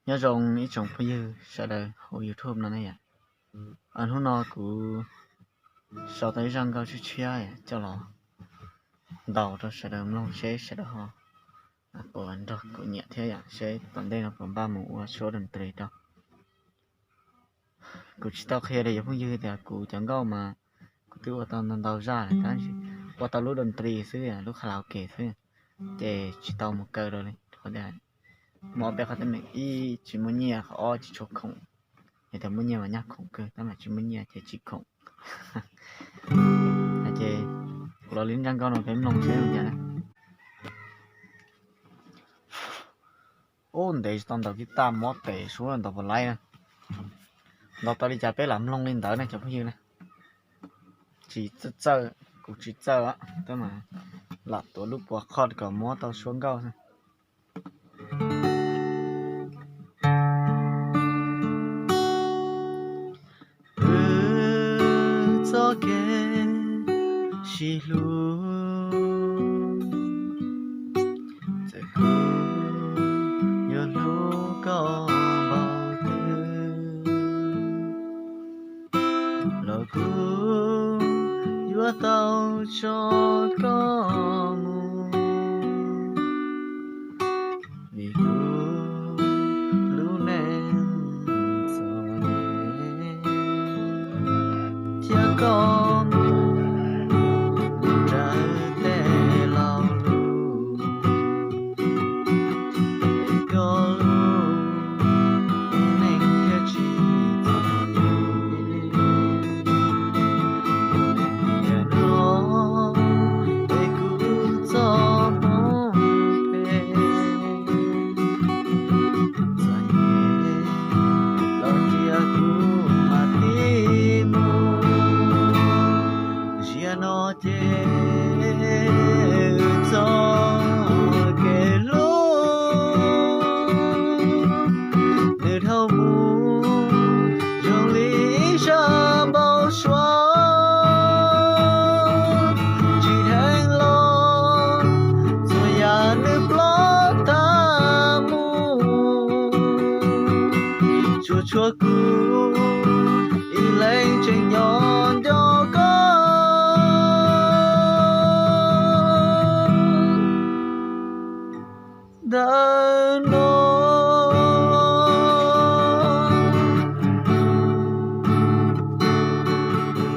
Nyob zoo ib tsoom phooj ywg sawv daws hauv YouTube no ne yom. Hnub no kuv sau tau ib zaj nkauj tshiab tshiab coj los ntaus rau sawv daws mloog seb sawv daws ho puas nrog kuv nyiam thiab yom, seb tom ntej no puas npaj mus ua suab doos tris rau. Kuv tsis tau qhia rau cov phooj ywg tias kuv cov nkauj mas kuv twb ua tau ntau ntau zaj lawm tab sis ua tau lub doos tris xwb, lub karaoke xwb, ces tsis tau mus kaw rau li. Qhov tias muaj ob peb qhov teeb meem, ib tsis muaj nyiaj, qhov ob tsis tshua khoom. Yog tias muaj nyiaj mas nyaj khoom kawg, tab mas tsis muaj nyiaj ces tsis khoom. Ces kuv los li zaj nkauj no peb mloog seb zoo cas na. Ub, ntev tsis tau ntaus guitar mob tes suab ntaus puas laib na. Ntaus tau li cas peb lam mloog li ntawd na cov phooj ywg na. Tsis txawj, kuv tsis txawj, tab mas lam tuav lub puas chord kom mob tau suab nkauj xwb. Wb txoj kev sib hlub, txawm kuv yuav hlub koj npaum twg los kuv yuav tau tso koj mus, vim kuv lub neej txom nyem. Thiab koj mus raws tej laus lus, es koj lub neej thiaj tsis txom nyem. Tiam no es kuv txoj hmoov phem txom nyem los tias kuv mam li mus. Zaum no ces wb txoj kev hlub nws dhau mus zoo li ib zaj npau suav, tsis dheev los txhua yam nws ploj tag mus, tsuas tshuav kuv ib leeg tseem nyob nco koj. Ntawm no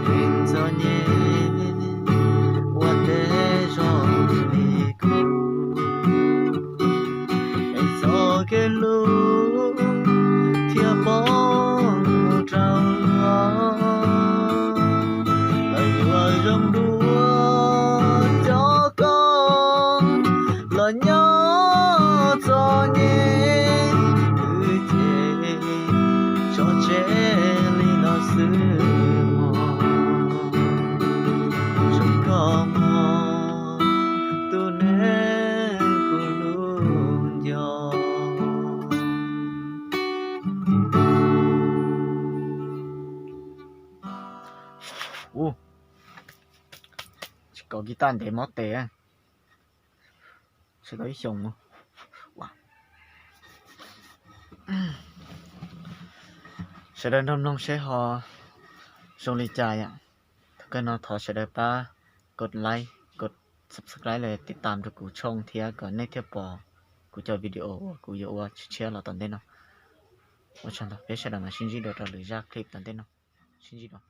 neeg txom nyem ua teb zoo li kuv, es txoj kev hlub thiaj poob mus rau luag. Lawv yuav zoo dua cov koj los nyob txom nyem, wb ces tso tseg li no xwb mog. Zoo koj mog, tus neeg kuv hlub nco. Ub, tsis kov guitar ntev mob tes. Sawv daws ib xyoos, sawv daws nrog mloog seb ho zoo li cas yom. Thaum kawg no thov sawv daws pab kos like, kos subscribe los tiv tam rau kuv tshooj thiab kom nej thiaj pom kuv cov video uas kuv yuav ua tshiab tshiab los tom ntej no. Ua tsaug ntau, peb sawv daws mam sib ntsib dua rau lwm zaj clip tom ntej no. Sib ntsib dua.